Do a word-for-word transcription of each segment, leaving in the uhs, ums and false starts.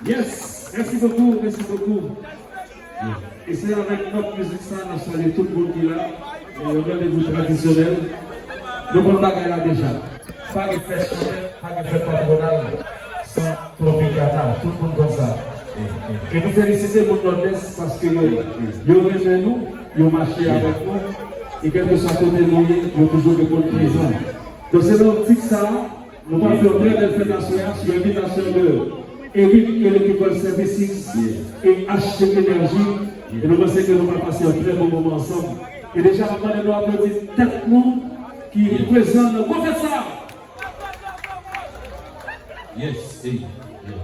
Yes, merci beaucoup, merci beaucoup. E se avèk nòt mizik sa n ap salye tout moun ki la. E yon randevou tradisyonèl. Nou konn bagay la deja. Pa gen fèt chanpèn, pa gen fèt patwonal san Tropicana. Tout moun konn sa. E nou felisite moun Nòdès paske yo, yo renmen nou, yo mache avèk nou. E kèlkeswa kote nou ye, yo toujou reponn prezan. Donk se nan optik sa a, nou pral fè yon trè bèl fèt aswè a sou envitasyon de Eric Electrical Services e H T Energy. E nou panse ke nou pral pase yon trè bon moman ansanm. E deja, m ap mande nou aplodi tèt nou ki prezan nan gwo fèt sa a. Yes, hey, yeah, yeah.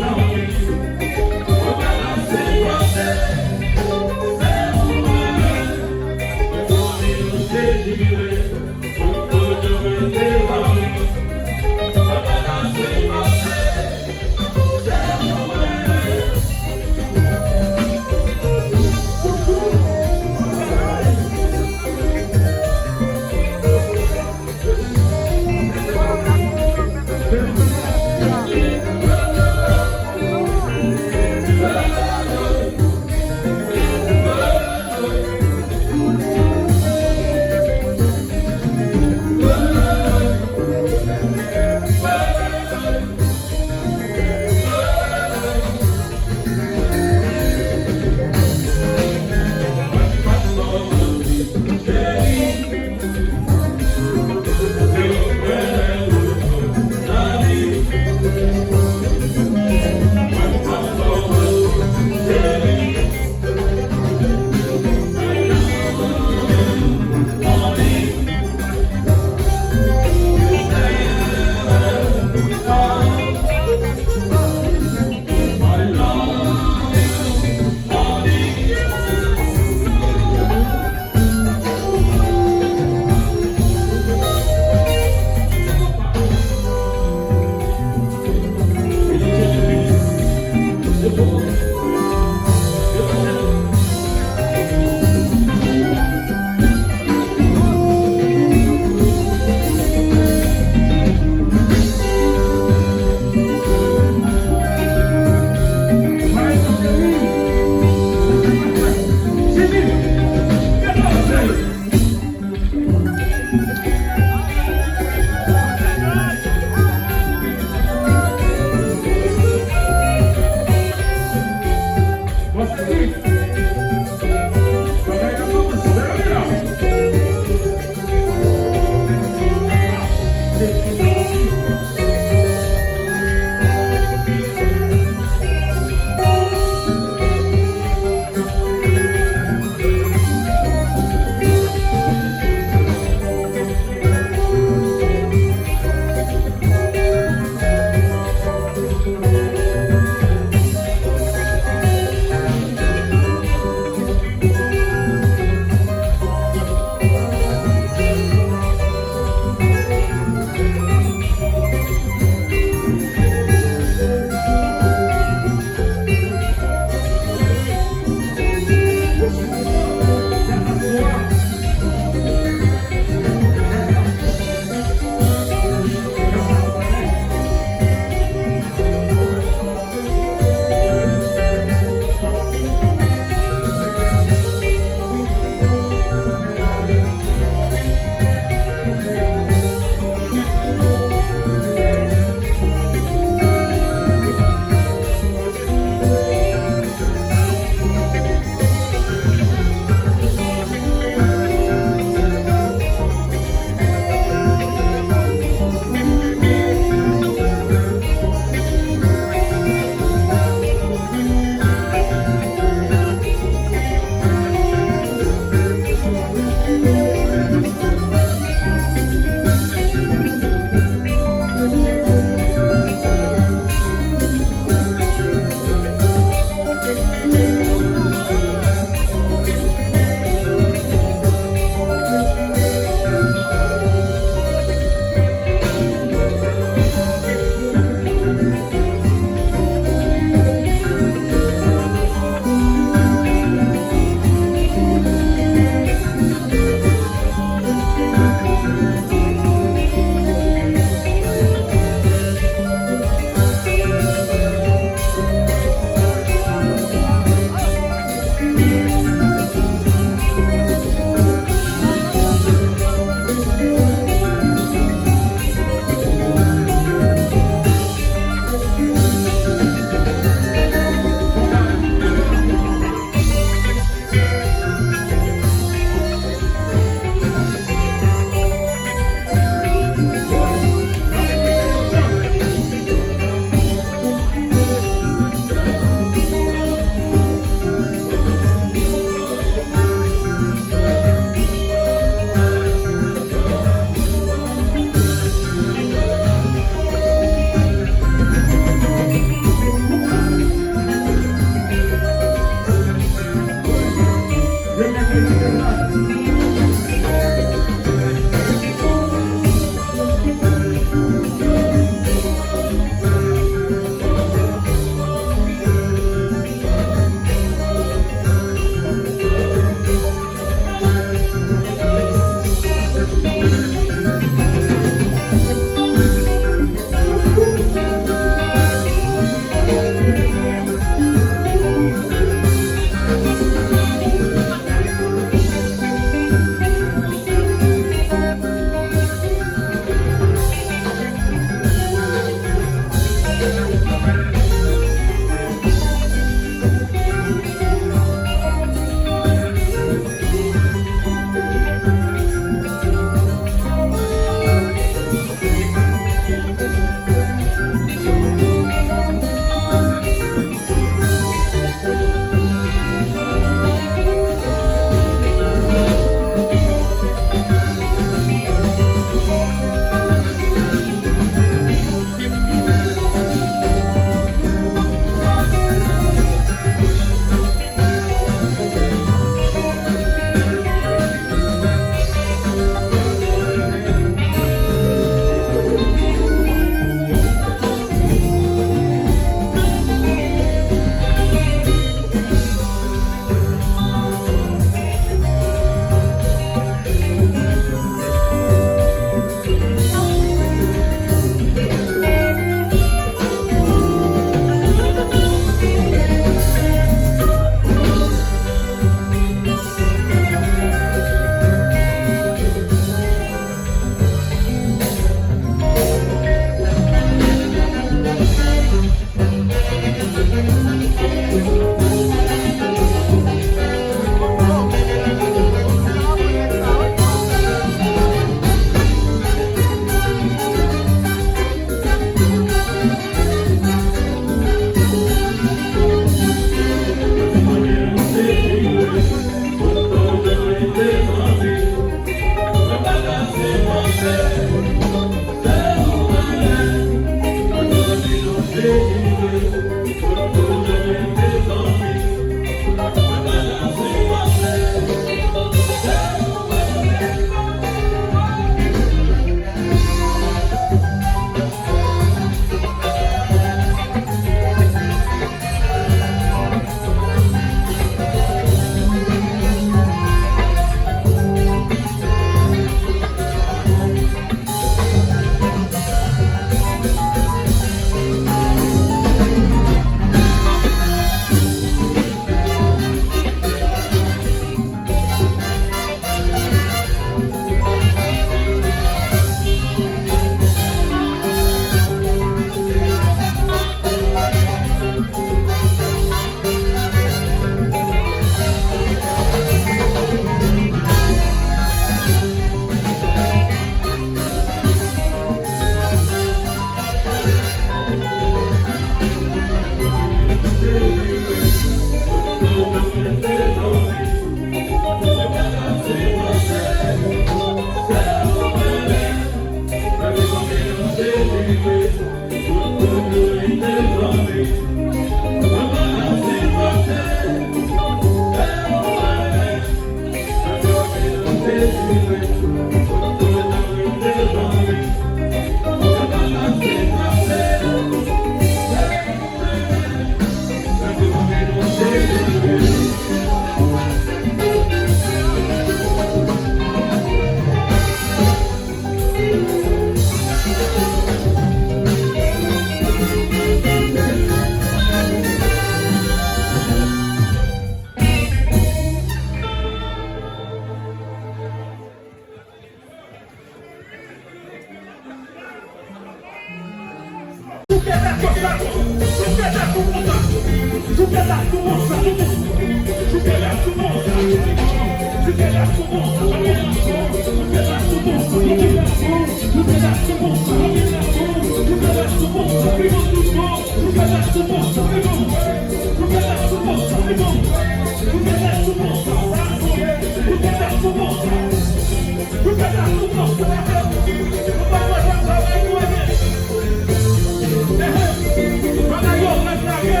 Bagay yo ret lage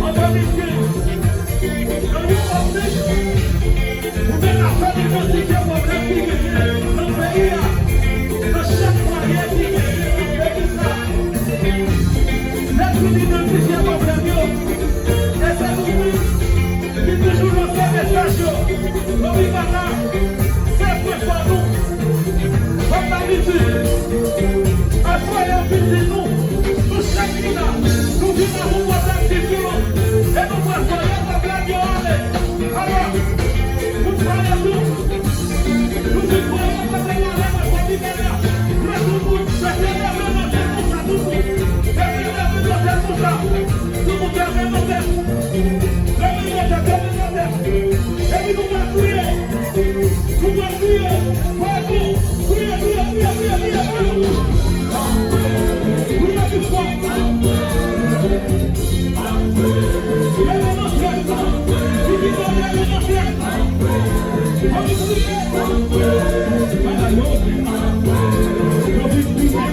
an de mil kenz. Nan yon optik, pou te ka fè nou identifye pwoblèm ki genyen nan peyi a, nan chak fwaye ki genyen nan peyi sa. Lè nou identifye pwoblèm yo, e se nou menm ki toujou lanse mesaj yo. Lobi Baka, se fè fò nou. Kòm dabitid, aswè a piti nou, nou chak ki la, nou vin avèk yon pòtab diferan. E nou pral voye pòtab yo ale. Alò, nou pale tou. Nou vin voye pòtab yo ale nan Lobi Baka. Lè tout moun, mete leve nan tèt konsa, tout moun. Mete leve nan tèt konsa. Tout moun leve nan tèt. Leve nan tèt, leve nan tèt. Epi nou pral kriye. Nou pral kriye. Pral kriye. Kriye, kriye, kriye, kriye, kriye, kriye. Kriye pi fò. Leve nan tèt. Pitit mwen, leve nan tèt. Ann kriye. Bagay yo. Yo vin kriye.